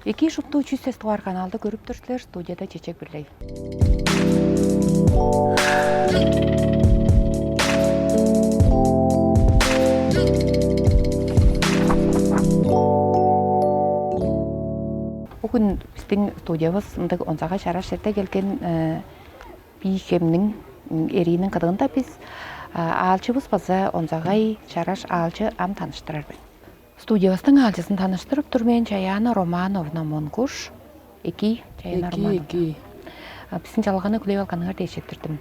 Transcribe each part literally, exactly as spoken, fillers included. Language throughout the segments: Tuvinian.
Эки шупту чүс сес дугаар каналды көрүп тур силер, студияда Чечек Бирлей. Бүгүн биздин студиябыз мындыг онзагай чараш черде келген, э, Бии-Хемниң, м, эрииниң кыдыында бис, а, аалчывыс база онзагай чараш аалчы ам таныштырар мен. Студиявыстың аалчызын таныштырып тур мен, Чаяна Романовна Монгуш. Эки, Чаяна Эки, Романовна. Эки. А, биздин чалганы хүлээп алганыңар дээш четтирдим.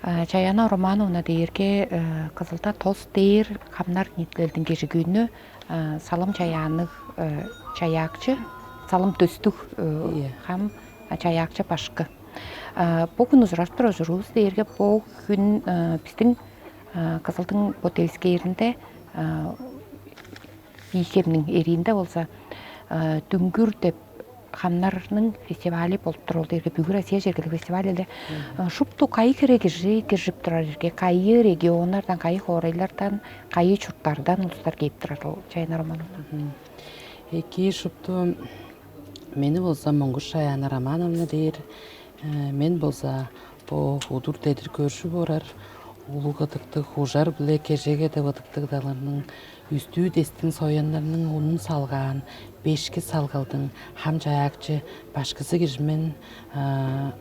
А, Чаяна Романовна дээрге, э, Кызылда тос дээр хамнар ниитилелдиң кежигүүнү, а, салым чаяанныг, э, чаяакчы, салым дөстүг, э, Ийе. Хам, а, чаяакчы башкы. А, бо хүн ужуражып турар ужуруувус дээрге бо хүн, э, биздин, э, Кызылдың бо девискээринде, э, Бии-Хемниң эриинде болза, э, «Дүңгүр» деп хамнарның фестивалы болуп тур. Ол дээрге бүгү Россия чергелиг фестиваль эле. Э, шупту кайы хире кижи киржип турар ирге, кайы регионнардан, кайы хоорайлардан, кайы чурттардан улустар кээп турар ол, Чаяна Романовна? Мгм. Эки шупту, мени болза Монгуш Чаяна Романовна дээр. Э, мен болза бо удур-дедир көржүп орар улуг ыдыктыг Ужар биле Кежеге деп ыдыктыг даларның, Үстүү-Дестиң сояннарның унун салгаан бешки салгалдың хам чаяакчы башкызы кижи мен. А,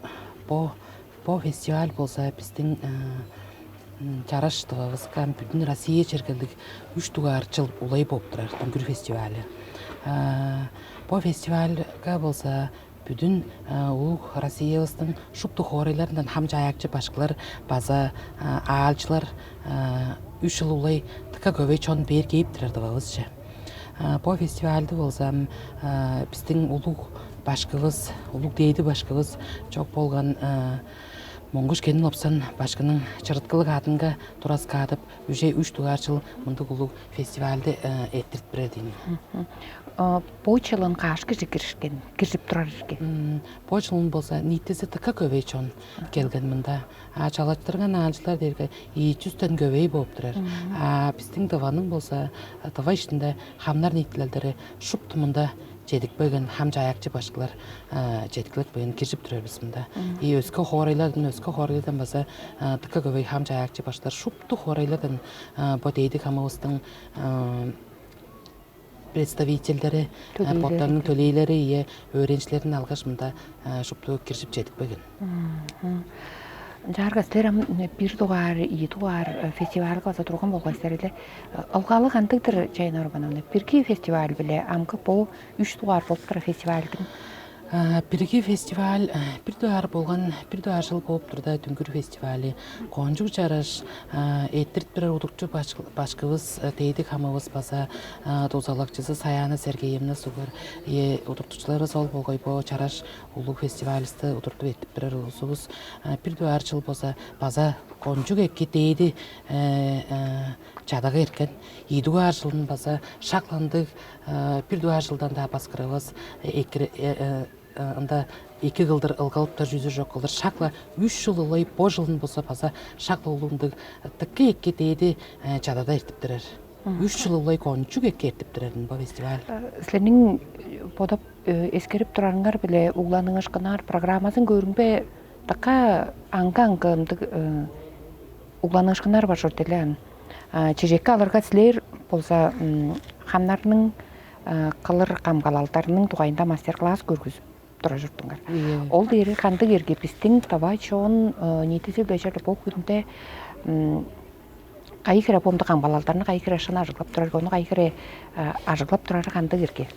бо, бо фестиваль болза биздин, а, м, чараш Тывавыска, ам бүдүн Россия чергелиг үш дугаар чыл улай болуп турар «Дүңгүр» фестивалы. А, бо фестивальга болза бүдүн, а, улуг Россиявыстың шупту хоорайларындан хам чаяакчы башкылар база, а, аалчылар, а, үш чыл улай дыка көвей чон бээр кээп турар Тывавысче. А, бо фестивальды болза, ам, а, биздин улуг башкывыс, улуг дээди башкывыс чок болган, а, Монгуш Кенин-Лопсан башкының чырыткылыг адынга тураскаадып, уже үш дугаар чыл мындыг улуг фестивальды, э, эрттирип турар дийин. Мгм. Э, бо чылын каш кижи киришкен, киржип турар ирге? М, бо чылын болза ниитизи дыка көвей чон келген мында. А чалаштырган аалчылар дээрге ийи чүстен көвей болуп турар. Мгм. А биздин Тываның болза, Тыва иштинде хамнар ниитилелдери шупту мында чедикпеген, хам чаяакчы башкылар, а, чедиклетпеген, киржип турар бис мында. Мгм. И өске хоорайлардан, өске хоорайлардан база, а, дыка көвей хам чаяакчы башкылар шупту хоорайлардан, а, бо дээди хамывыстың, а, представительдери, а, Төлээлери. Боттарының төлээлери, ийе, өөреникчилерин алгаш мында, а, шупту киржип чедикпеген. Мгм. Ынчаарга силер ам бир дугаар, ийи дугаар, э, фестивальга база турган болгай силер эле. Э, ылгалы кандыг-дыр, Чаяна Романовна? Бирги фестиваль биле амгы бо үш дугаар болуп турар фестивальдың? А, бирги фестиваль, э, бир дугаар болган, бир дугаар чыл болуп турда, «Дүңгүр» фестивалы. Кончуг чараш, а, эрттирип турар удуртукчу баш-, башкывыс, э, дээди хамывыс база, а, дузалакчызы Саяна Сергеевна сугар, э, удуртукчуларывыс ол болгай бо чараш улуг фестивалывысты удуртуп эртип турар улузувус. А, бир дугаар чыл болза база кончуг эки дээди, э, э, чадага эрткен. Ийи дугаар чылын база шак-ла ындыг, э, бир дугаар чылдан-даа баксырывыс, э, экире-, э, э, э, ында эки кылдыр ылгалыптар, чүзү чок кылдыр. Шак-ла үш чыл улай, бо чылын болза база шак-ла улуг ындыг дыка эки дээди, э, чадада эртип турар. Мгм. Үш чыл улай кончуг эки эртип турар бо фестиваль. Э, силерниң, э, бодап, э, эскерип турарыңар биле угланыышкыннар программазын көрүңбе, дыка аңгы-аңгы ындыг, э, угланыышкыннар бар чорду эле. А, чижекке алырга, силер болза, м, хамнарның, э, кылыр камгалалдарының дугайында мастер-класс көргүзүп турар чордуңар. Ийе. Ол дээрге кандыг ирге? Биздин тыва чон, э, ниитизи-биле черле бо хүнде, м, кайы хире бо мындыг камгалалдарны кайы хире шын ажыглап турар, ону кайы хире, э, ажыглап турары кандыг ирге?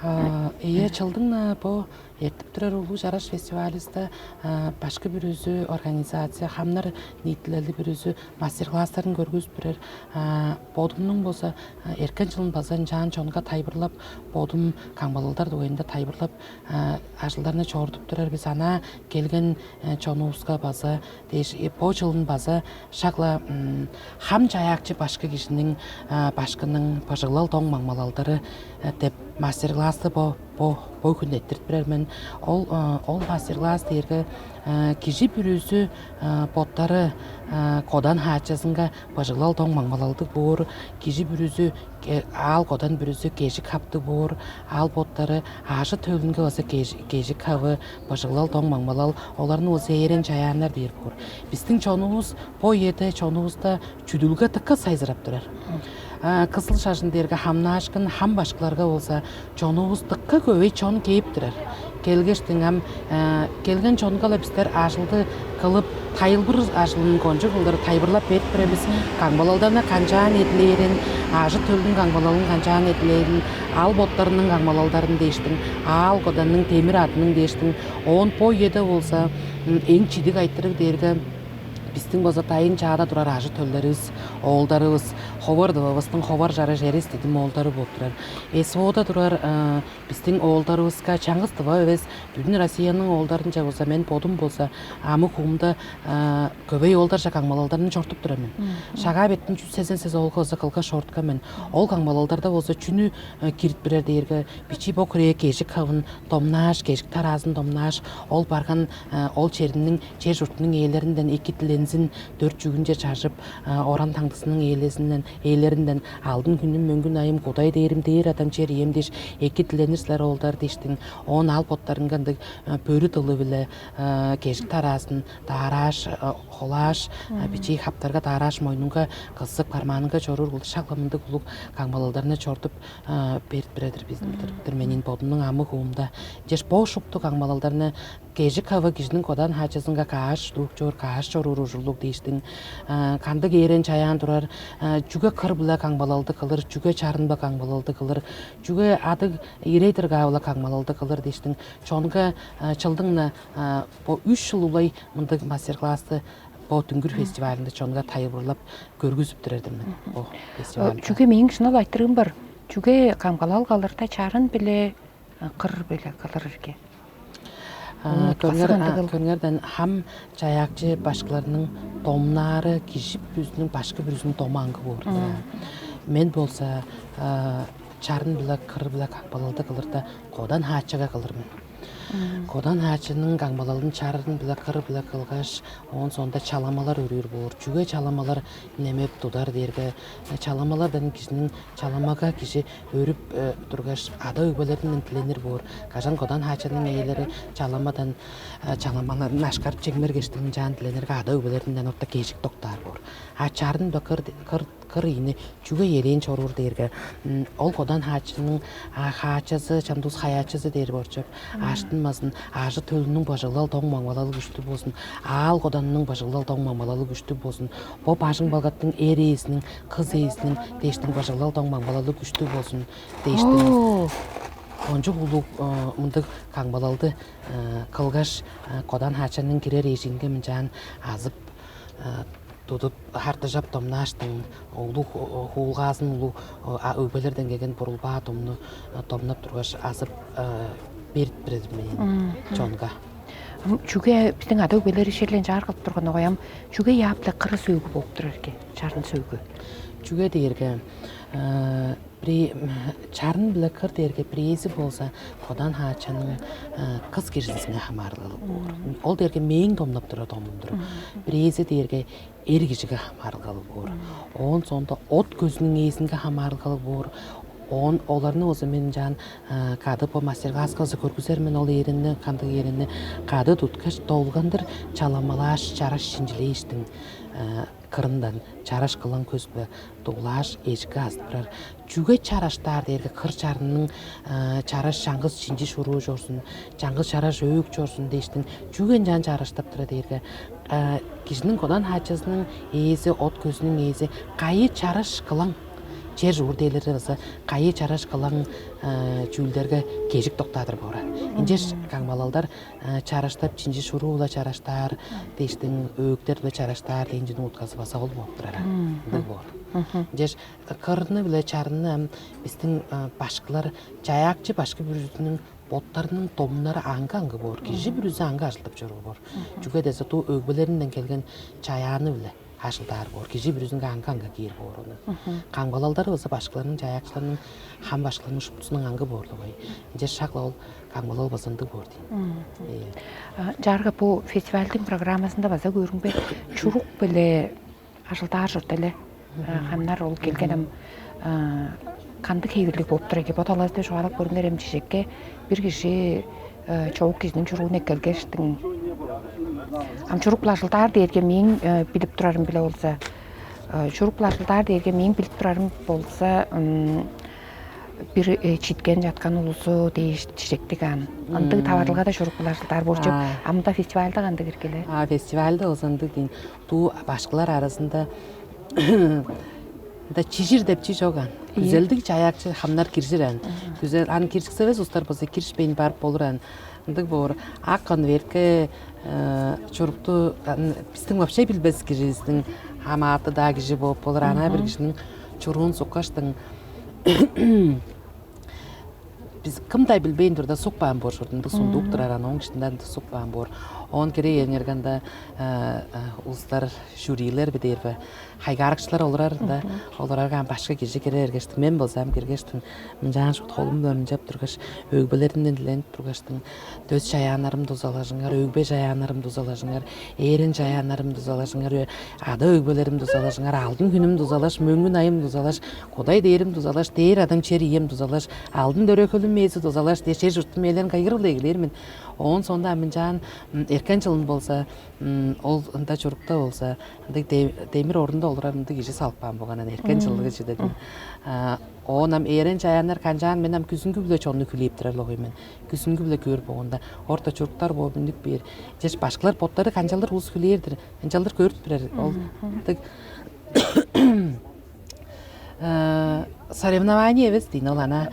А, ийе, чылдың-на бо эртип турар улуг чараш фестивалывыста, а, башкы бүрүзү организация, хамнар ниитилели бүрүзү мастер-класстарын көргүзүп турар. А, бодумнуң болза, а, эрткен чылын база ынчаан чонга тайылбырлап, бодум камгалалдар дугайында тайылбырлап, а, ажылдарны чорудуп турар бис. Ана келген, э, чонувуска база дээш, э, бо чылын база шак-ла, м, хам чаяакчы башкы кижиниң, а, башкының быжыглал доң маңмалалдары, э, деп мастер-классты бо, бо бо хүн эттирип турар мен. Ол ол мастер-класс дээрге кижи бүрүзү боттары кодан хаачызынга быжыглал доң маңмалалдыг боор, кижи бүрүзү аал кодан бүрүзү кежик хаптыг боор, аал боттары ажы төлүнге база кежик хавы, быжыглал доң маңмалал оларны база ээрен чаяаннар дээр боор. Биздин чонувус бо ийеде чонувуста чүдүлге дыка сайзырап турар. Кызыл шажын дээрге хамнаашкын хам башкыларга болза чонувус дыка көвей чон кээп турар. Келгештиң ам келген чонга-ла бистер ажылды кылып, тайылбыр ажылын кончуг кылдыр тайылбырлап берип турар бис. Камгалалдарны канчаан эдилээрин, ажы төлдүң камгалалын канчаан эдилээрин, ал боттарының камгалалдарын дээштиң, аал коданның темир адының дээштиң. Оон бо үеде болза эң чидиг айтырыг дээрге биздиң база дайын чаада турар ажы төлдеривис, оолдарывыс, ховар дывавыстың ховар чараш эрес дидим оолдары болуп турар. СВОда турар биздиң оолдарывыска чаңгыс дыва эвес, бүдүн Россияның оолдарынча болза, мен бодум болза, амы хуумда көвей оолдарже каңмалалдарын чортуп турар мен. Шагаа беттин чүс сезен сез оолга болза кылгаш чорткан мен. Ол каңмалалдарда болза чүнү кирип турар дээрге бичии бо хүрээ кежик хавын домнааш, кежик тараазын домнааш, ол барган ол черинниң чер чуртунуң ээлеринден эки дилензин, дөрт чүгүнче чажып, оран таңдысының ээлезинден ээлеринден алдын хүнүм мөңгүн айым кудай дээрим дээр адам чер ием дээш эки диленир силер оолдар дээштиң. Оон ал боттарынга ындыг бөрү дылы-биле кежик тараазын даарааш, холааш, бичии хаптарга даарааш, мойнунга кызык кармаанынга чоруур кылдыр шак-ла мындыг улуг каңмалалдарны чорудуп берип турар-дыр бис, мен бодумнуң амы хуумда. Чеш бо шупту каңмалалдарны кежик хава кижиниң кодан хаачызынга кааш дуук чоор, кааш чоруур ужурлуг дээштиң. Кандыг ээрен чаяан турар, чүге кыр-биле каңмалалды кылыр, чүге чарын-биле каңмалалды кылыр, чүге адыг ирей-дыргаа-биле каңмалалды кылыр дээштиң. Чонга чылдың-на бо үш чыл улай мындыг мастер-классты бо дүңгүр фестивалында чонга тайылбырлап көргүзүп турар-дыр мен бо фестивалда. Чүге мээң шынап айтырыым бар. Чүге камгалал кылырда чарын биле кыр биле кылыр ирге? Көрүңер, көрүңерден хам чаяакчы башкыларның домнаары кижи бүрүзүнүң башкы бүрүзүнүң дому аңгы боор. Мен болза чарын биле кыр биле камгалалды кылырда кодан хаачыга кылыр мен. Кодан хаачының камгалалын чарын биле кыр биле кылгаш, оон соонда чаламалар өрүүр боор. Чүге чаламалар немеп тудар дээрге, чаламалардан кижиниң чаламага кижи өрүп тургаш, ада өгбелеринден диленир боор. Кажан кодан хаачының ээлери чаламадан чаламаларын ашкарып чеммергештиң ынчаан диленирге ада өгбелеринден орта кежик доктаар боор. А чарын биле кыр кыр кыр ийни чүге элээн чоруур дээрге, ол кодан хаачының хаачызы, чамдыыс хаячызы дээр борчуп, аштынмазын, ажы төлүнүң быжыглал доң маңмалалы күштүг болзун, аал коданының быжыглал доң маңмалалы күштүг болзун, бо бажың балгаттың эр ээзиниң, кыс ээзиниң дээштиң быжыглал доң маңмалалы күштүг болзун дээштиң. Кончуг улуг мындыг каңмалалды кылгаш, кодан хаачының кирер эжиинге мынчаан азып тудуп, хартыжап домнааштың, улуг хуулгаазын улуг өгбелерден келген бурулбаа домну домнап тургаш, азып берип турар мен чонга. Чүге биздин ада өгбелер ишелен чаар кылып турган огай ам чүге яап-ла кыры сөөгү болуп турар экен, чарын сөөгү? Чүге дээрге бир чарын биле кыр дээрге бирээзи болза кодан хаачаның кыс киржизине хамаарылгалыг боор. Ол дээрге мээң домнап турар домум-дур. Бирээзи дээрге эр кижиге хамаарылгалыг боор. Оон соонда от көзүнүң ээзинге хамаарылгалыг боор. Оон оларны болза мен ынчаан кады бо мастер-класска база көргүзер мен ол ээринни, кандыг ээринни кады туткаш долгандыр чаламалааш, чараш шинчилээштиң кырындан чараш кылаң көс-биле дуглааш, эжикке азып турар. Чүге чараштаар дээрге кыр чарынның чараш чаңгыс чинчи шуруу чорзун, чаңгыс чараш өөк чорзун дээштиң. Чүге ынчаан чараштап турар дээрге кижиниң кодан хаачызының ээзи, от көзүнүң ээзи кайы чараш кылаң чер чуур дээлери база кайы чараш кылаң чүүлдерге кежик доктаадыр боорар. Ынчеш каңмалалдар чараштап чинчи шуруу-ла чараштаар дээштиң, өөктер-биле чараштаар дээн чүнүң утказы база ол болуп турар. Ындыг боор. Ынчеш кырны биле чарынны ам биздин башкылар чаяакчы башкы бүрүзүнүң боттарының домнары аңгы-аңгы боор. Кижи бүрүзү аңгы ажылдап чоруур боор. Чүге деза туу өгбелеринден келген чаяаны-биле ажылдаар боор, кижи бүрүзүнге аңгы-аңгы кээр боор ону. Камгалалдары база башкыларның, чаяакчыларның, хам башкыларның шуптузунуң аңгы боорлугу. Ынча шак ол камгалал база ындыг боор дейм. Чаарга бу фестивальдың программасында база көрүңбе, чурук биле ажылдаар чорду эле. Хамнар ол келгеним кандыг хевирлиг болуп тур экен? Бо талазы чугаалап көрүңер эм, чижекке бир кижи чоок кижиниң чуруун эккелгештиң. Ам чурук-ла ажылдаар дээрге мээң билип турарым биле болза, чурук-ла ажылдаар дээрге мээң билип турарым болза, бир читкен чаткан улузу дээш чижектиг аан. Ындыг таварылгада чурук-ла ажылдаар болчу. Амда фестивальда кандыг эргеле? А фестивальда болза ындыг дейн. Дуу башкылар аразында ында чижир деп чи чок аан. Күзелдиг чаяакчы хамнар киржир аан. Күзел аны киржиксевес устар болза киришпейн барып болур аан. Ындыг боор. Ак конвертке чурукту биздин вообще билбес кижибиздин хамааты-даа кижи болуп болур. Ана бир кижиниң чуруун суккаштың биз кымдай билбейн турда сук баан боор чорду. Ындыг сундуук турар, аны ооң иштинде ындыг сук баан боор. Оон кире эңергенде улустар, жюрилер бе дээр бе, хайгаарыкчылар олурар ында. Олурарга ам башка кижи кире бергештиң, мен болза ам киргештиң, мынчаан шуут холум мынчап тургаш, өгбелеримден диленип тургаштың, дөс чаяаннарым дузалажыңар, өгбе чаяаннарым дузалажыңар, ээрен чаяаннарым дузалажыңар, ада өгбелерим дузалажыңар, алдын хүнүм дузалаш, мөңгүн айым дузалаш, кудай дээрим дузалаш, дээр адам чер ием дузалаш, алдын дөрээн хөлүм мээзи дузалаш дээш, чер чурттум ээлерин кайгырып-ла эгелээр мен. Оон соонда мынчаан эркен чылын болза, ол ында чурукта болза, ындыг демир орунда олурар ындыг кижи салып каан болган эркен чылгы чүдедим. Оон ам ээрен чаяаннар канчаан, мен ам күзүнгү-биле чонну хүлээп турар болгай мен. Күзүнгү-биле көөр болганда, орта чуруктар бооп үнүп бээр. Чеш башкылар боттары канчалдыр улус хүлээр-дир, канчалдыр көрүп турар. Ол ындыг соревнование эвес дейн, ол ана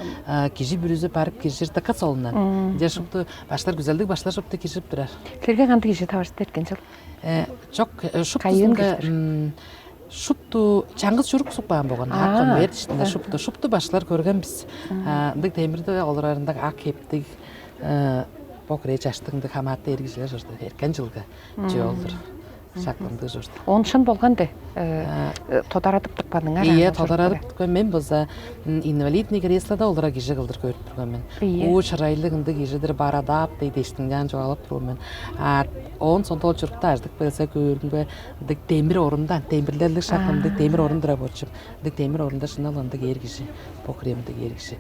кижи бүрүзү барып киржир дыка солундан. Же шупту баштар күзелдиг баштар шупту киржип турар. Силерге кандыг кижи таварышты эркен чыл? Чок, шуптузунга шупту чаңгыс чурук сукпаан болган. Ак конверт иштинде шупту шупту баштар көрген бис. Ындыг темирде олар арында ак кептиг, бо кирээ чаштыгындыг хамаатты эргижилер чорду. Эркен жылга чоолдур. Шак ындыг чорду. Он шын болган де. Тодарадып тыкпаныңар. Ие, тодарадып тыкпан. Мен болза инвалидный креслода олура кижи кылдыр көрүп турган мен. Ие. Уу чырайлыг ындыг кижидир, барадаап дей дештиңден чугаалап турган мен. А он сонда ол чурукта аждык белсе көөрүмге ындыг демир орундан, демирлерлик шак ындыг демир орун тура болчуп, ындыг демир орунда шынал ындыг эр кижи, бо кремдиг эр кижи.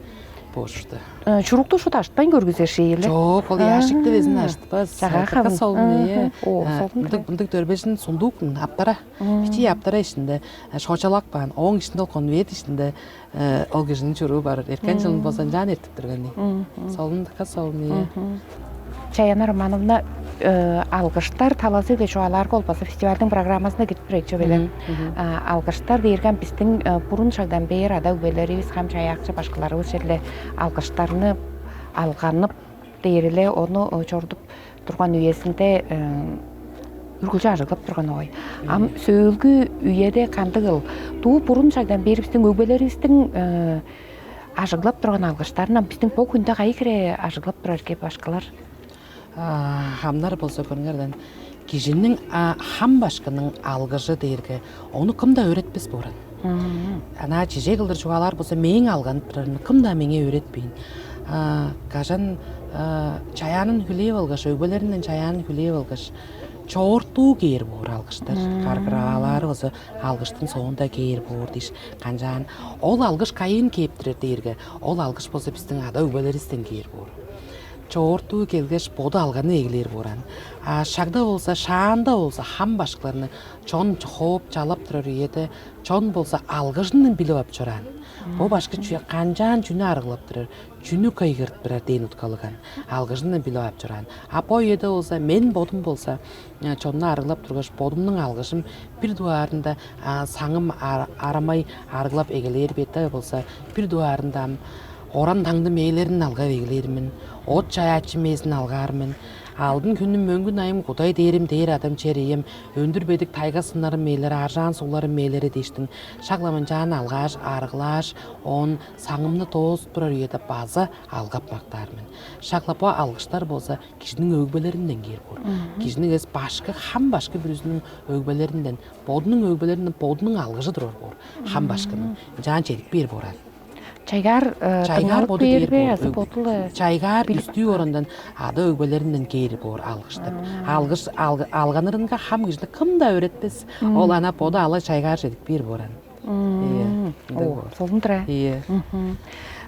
Божурда. Чурукту шут аштпайн көргүзер шейле. Жок, ол яшикти безин аштпас. Жага хам солун. Ындык ындык дөрбежин сундук аптара. Бичи аптара ишинде шочалак баан. Оң ишинде ол конвейер ишинде ол кижинин чуруу бар. Эркен жылын болсо жан эртип турган. Солун така солун. Чаяна Романовна, алгыштар талазы-биле чугаалаарга ол база фестивальдың программасына кирип турайчы беле. Алгыштар дээрген биздин бурун шагдан бээр ада үбелеривис хам чаяакчы башкыларыбыз черле алгыштарны алганып дээриле ону чорудуп турган үезинде үргүлчү ажыглап турган огой. Ам сөөлгү үеде кандыгыл дуу бурун шагдан бээр биздин өгбелеривистиң ажыглап турган алгыштарын ам биздин бо хүндө кайы хире ажыглап турар экен башкылар? Хамнар болза көрүңерден кижиниң хам башкының алгыжы дээрге ону кым-даа өөретпес бооран. Ана чижээ кылдыр чугаалаар болза мээң алганып турарымны кым-даа меңээ өөретпейн. Кажан чаяанын хүлээп алгаш, өгбелеринден чаяанын хүлээп алгаш, чоортуу кээр боор алгыштар. Каргыраалаары болза алгыштың соонда кээр боор дээш, канчаан ол алгыш кайын кээптирер дээрге, ол алгыш болза биздин ада өгбелеривистен кээр боор. Чоортуу келгеш, боду алганы эглээр бооран. А шагда болза, шаанда болза, хам башкыларны чон хооп чалап турар үеде, чон болза алгыжындан билип ап чораан. Бо башкы чүе канчаан чүнү арыглап турар, чүнү кыйгырып турар дээн уткалыган. Алгыжындан билип ап чораан. А бо үеде болза, мен бодум болза, чонну арыглап тургаш, бодумнуң алгыжым бир дугаарында саңым арамай арыглап эгелээр бетте болза, бир дугаарында ам оран таңды мээлерин алгап эгелээр мен, от чаяачы мээзин алгаар мен, Алдын хүнүм мөңгүн айым кудай дээрим дээр адам чер ием, өндүр бедик тайга сыннарым мээлери, аржаан сугларым мээлери дээштиң. Шак-ла мынчаан алгааш, арыглааш, оон саңымны тоозуп турар үеде база алгап мактаар мен. Шак-ла бо алгыштар болза кижиниң өгбелеринден кээр боор. Кижиниң эс башкы, хам башкы бүрүзүнүң өгбелеринден, бодунуң өгбелеринден бодунуң алгыжы турар боор. Хам башкының. Ынчаан чедип бээр боор аан. Чайгаар э, Чайгаар тыңналып боду бээр кээр бе боор. Азы Өг- бодул э, Чайгаар билип үстүү орандан ада өгбелеринден кээр боор алгыштап. Алгыш алгы- алганырынга хам кижини кым да өөретпес. Ол ана боду ала чайгаар чедип бээр боор аан. Мм. Ие, ындыг О, боор. Солун тура. Ие. Мгм.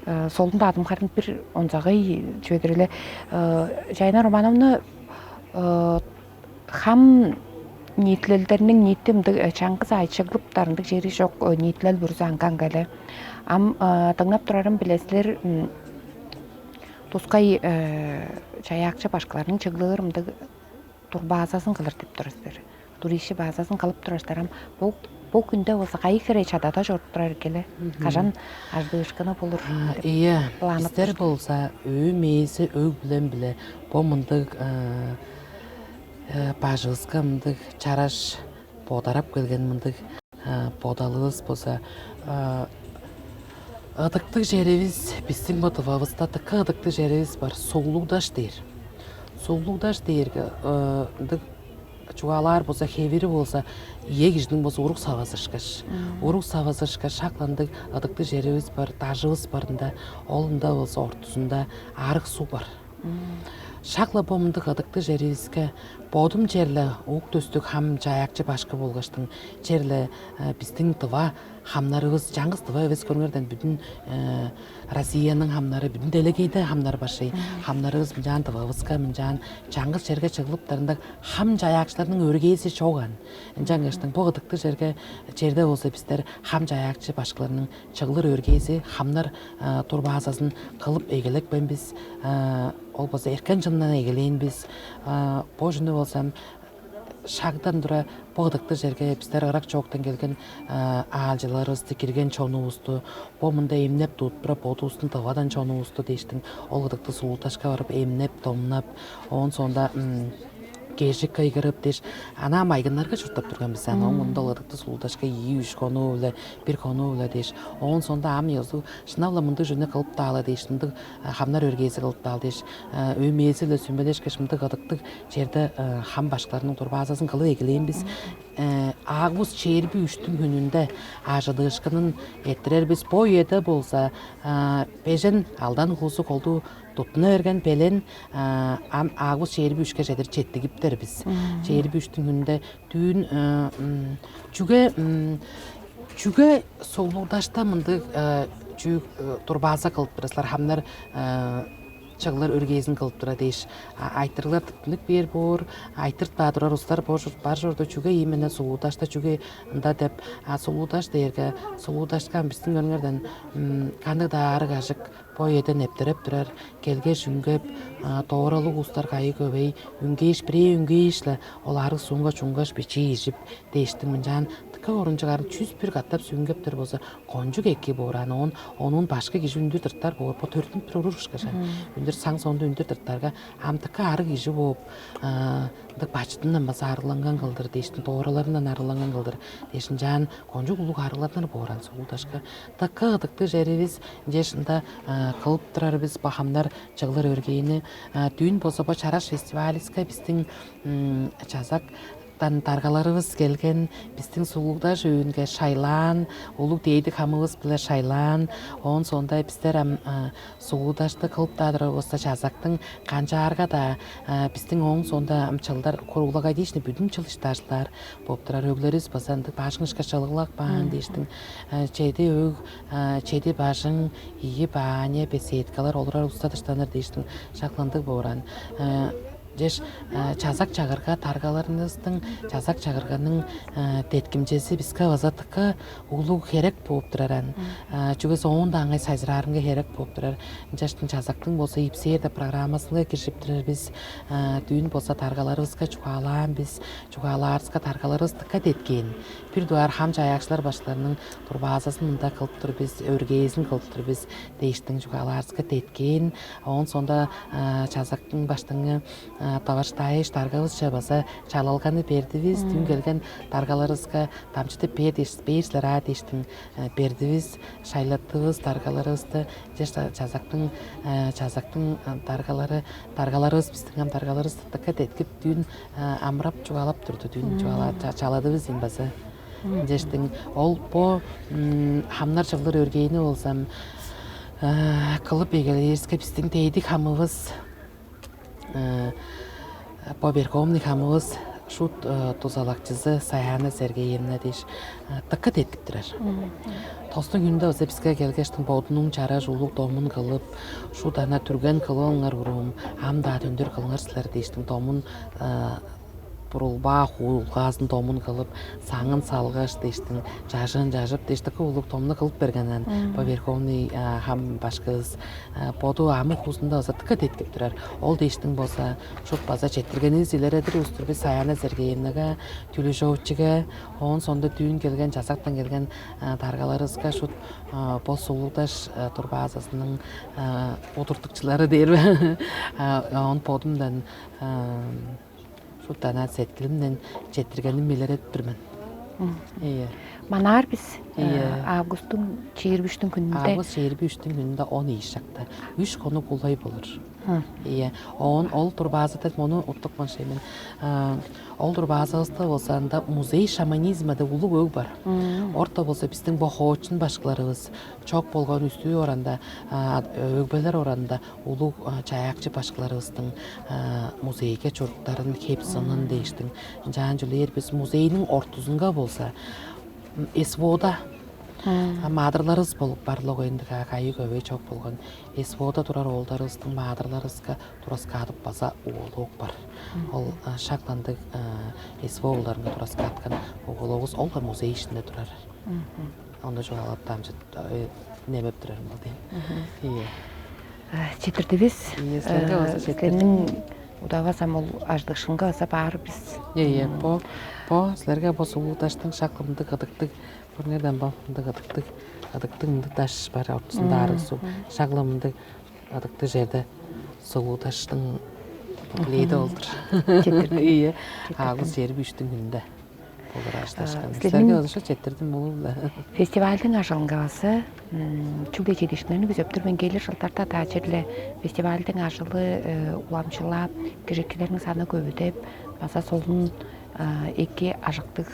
Э, Солунда адым харын бир онзагай чүведир эле. Э, Жайна Романовна э, хам ниитилелдерниң ниити мындыг э, чаңгыс айчыглыптар ындыг чери чок э, ниитилел бүрүзү аңган келе. Ам э, дыңнап турарым биле силер м, тускай э, чаяакчы башкыларның чыглыыр мындыг турбаазазын кылыр деп тур силер. Туриши баазазын кылып турар силер. Ам бу бу күндө болза кайы хире чадада чоруп турар экеле? Кажан аждыышкыны болур? Ийе, планып бистер болза өө мээзи өг билен биле бо мындыг э, э, бажывыска мындыг чараш бодарап келген мындыг э, бодалывыс болза э, ыдыктыг черивис, биздин бо дывавыста дыка ыдыктыг черивис бар, суглугдаш дээр. Суглугдаш дээрге э, ындыг чугаалаар болза, хевири болза, ие кижиниң болза уруг савазышкаш, уруг савазышкаш шакландыг ыдыктыг черивис бар, дажывыс бар ында. Ол ында болза ортузунда арыг суг бар. Шак-ла бо мындыг ыдыктыг черивиске бодум черле ук-төстүг хам чаяакчы башкы болгаштың, черле э, биздиң дыва хамнарывыс, чаңгыс дыва эвес, көрүңерден, бүдүн э, Россияның хамнары, бүдүн делегейде хамнар башый. Хамнарывыс мынчаан дывавыска, мынчаан чаңгыс черге чыглыптарында хам чаяакчыларның өргээзи чоган. Ынчангаштың бу ыдыктыг черге черде болза бистер хам чаяакчы башкыларның чыглыр өргээзи, хамнар э, турбаазазын кылып эгелепкен бис. Э, ол болза эркен чындан эгелээн бис. Э, бо чүнү болзам шагдан тура бо ыдыктыг черге бистер ырак чооктан келген э, аалчыларывысты, кирген чонувусту, бо мында эмнеп тууттура бодувустун дывадан чонувусту дээштиң, ол ыдыктыг суулдашка барып эмнеп, домнап, оон соонда м, кежик кыйгырып дээш, ана майгыннарга чурттап турган бис аны. Оон мында ол ыдыктыг суулдашка ийи үш хонуу-биле, бир хонуу-биле дээш, оон соонда ам ёзу шынап-ла мындыг чүнү кылып даала дээш, мындыг э, хамнар өргээзи кылып даал дээш, э, өө мээзи-биле сүмелешкеш мындыг ыдыктыг черде э, хам башкыларының турбаазазын кылып эгелээн бис. Э, август чээрби үштүң хүнүнде ажыдыышкынын эрттирер бис. Бо үеде болза э, бежен алдан хуузу колдуу туттуна берген белен э, ам август чээрби үшке чедир четтигиптер бис. Чээрби үштүң хүнүнде дүүн э, м, чүге м, чүге сулуудашта мындыг э, чүү э, турбааза кылып турасылар, хамнар э, чыглар өргээзин кылып тура дээш, а- айтырыглар тыптынып бээр боор, айтыртпаа турар устар боор чур- бар чорду. Чүге именно сулуудашта, чүге ында деп? А сулуудаш дээрге, сулуудашка биздин көрүңерден кандыг-даа арыг ажык бо үеден эптиреп турар, келгеш үнгеп, дооралыг улустар кайы көвей, үнгээш, бирээ үнгээш-ле ол арыг суунга чунгаш, бичии ижип, дээштиң мынчаан дыка орунчуг арын чүс бир катап сүңгептер болза, кончуг эки боор аны. Он онуун башкы кижи үндүр тыртар боор, бо төрүттүнүп турур ушкаш аны. Үндүр саң соонда үндүр тыртарга, ам дыка арыг кижи бооп, ындыг бачыттындан база арыгланган кылдыр дээштиң, доораларындан арыгланган кылдыр дээш, ынчаан кончуг улуг арыгланыр боор аны. Сулуудашка дыка ыдыктыг черивис, ынчаш ында кылып турарывыс бахамнар чыглыр өргээни. Дүүн болза бо чараш фестивалиска бистиң чазак дан даргаларывыс келген, бистиң сулугдаш өөнге шайлаан, улуг дээди хамывыс-биле шайлаан. Оон соонда бистер ам сулугдашты кылып-даа турар болза, чазактың канчаарга-даа бистиң ооң соонда ам чылдар круглогодичный бүдүн чыл иштаажылаар болуп турар. Өглеривис база ындыг бажыңышка чылыглак баан дээштиң, чеди өг, чеди бажың, ийи бааня, беседкалар олурар уста дыштаныр дээштиң, шакландыг бооран. Дээш чазак чагырга таргаларыңыздың, чазак чагырганың деткимчези биске база тыка улуг херек бооп тураран. Чүгес оон да аңай сайзыраарынга херек бооп турар. Ынчаштың чазактың болза ипсээр деп программасынга киржип турар бис. Дүүн болза таргаларывыска чугаалаан бис. Чугаалаарыска таргаларывыс тыка деткээн. Бир дугаар хам чаяакчылар баштарының турбаазасын мында кылып тур бис, өргээзин кылып тур бис дээштиң чугаалаарыска деткээн. Оон соонда чазактың баштыңы Таваштааш даргавысче база чалалганы бердивис. Дүн келген даргаларывыска дамчыдып бээр дээш, бээр силер аа дээштиң бердивис, шайлаттывыс даргаларывысты. Чазактың чазактың даргалары даргаларывыс биздиң ам даргаларывыс тыка деткип, дүн амырап чугаалап турду. Дүн чугаалап чаладывыс ийин база. Дээштиң ол бо хамнар чылдыр өргээни болзам кылып эгелээриске биздиң дээдик хамывыс бо Верховный хамывыс шут дузалакчызы Саяна Сергеевна дээш дыка деткип турар. Тостуң хүнүнде база биске келгештиң бодунуң чараш улуг домун кылып, шут ана түрген кылып алыңар уруум, ам-даа төндүр кылыңар силер дээштиң домун бурулбаа хуулгаазын домун кылып, саңын салгаш дээштиң, чажыын чажып дээштики улуг домну кылып берген. Бо Верховный хам башкывыс боду амы хуузунда база дыка деткип турар. Ол дээштиң болза шут база четтиргенивис илередир устур бис Саяна Сергеевнага, Тюлюжовчуга, оон сонда дүүн келген чазактан келген даргаларывыска шут бо сулугдаш турбаазазының удуртукчулары дээр бе? Оон бодумдан шут ана сеткилимден четтиргеним илередип тур мен. Ийе. Манаар бис Ийе. Августтуң чыйырбы үштүң күнүнде. Август чыйырбы үштүң күнүнде он ийи шакта. Үш хонук улай болур. Ийе. Оон ол турбаазада мону уттук маншай мен. Ол турбаазавыста болза анда музей шаманизма деп улуг өг бар. Орта болза биздин бо хоочун башкыларыбыз чок болгон үстүү оранында, өгбелер оранында улуг чаяакчы башкыларыбыздың музейге чуруктарын, хеп сынын дээштиң. Ынчаан чүлээр бис музейниң ортузунга болза эсвода маадырларывыс болуп барлык оюндуга кайы көбөй чок болгон эсвода турар оолдарывыстың маадырларывыска тураскаадып база уголуок бар. Ол шагландыг эсво оолдарынга тураскааткан уголуогувус ол музей ишинде турар. Ону чугаалап дамчыт немеп турарым ол дейм. Ийе. Четирдивис. Ийе, силерге база четирдим. Силерниң удавас ам ол ажыдыкшынга база баар бис. Ийе, бо бо силерге бо сулуудаштың шак ындыг ыдыктыг көрүңерден бо ындыг ыдыктыг ыдыктыг ындыг даш бар ортузунда арыг суг. Шак ындыг ыдыктыг жерде сулуудаштың букведи олдур. Четирдим. Ийе. Агыс жери бүштүң хүнүндө. Болур ашташкан. Силерге озуша четирдим болур. Фестивальдың ажылынга база чүгле чедишкиннерни күзеп тур мен келир жылдарда да черле фестивальдың ажылы уламчылап, киржикчилерниң саны көбүдеп, база солун эки ажыктыг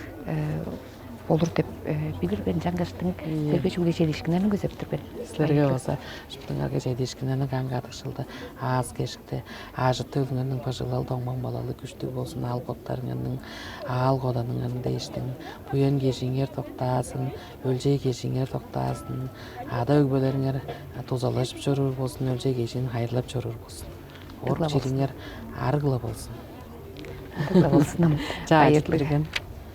болур деп билир мен. Чаңгыштың силерге чүгле чедишкиннерни күзеп тур мен. Силерге база шуптуңарга чедишкиннерни каңга адыкшылды. Аас кешикти ажыты өлүңерниң быжыглал доңмаң балалы күштүг болзун, аал боттарыңарның аал коданыңарны дээштиң. Буян кежиңер доктаасын, өлчей кежиңер доктаасын. Ада өгбелериңер дузалажып чоруур болзун, өлчей кежиин хайырлап чоруур болзун. Орук чириңер арыгла болзун. Арыгла болзун. Чаажы берген.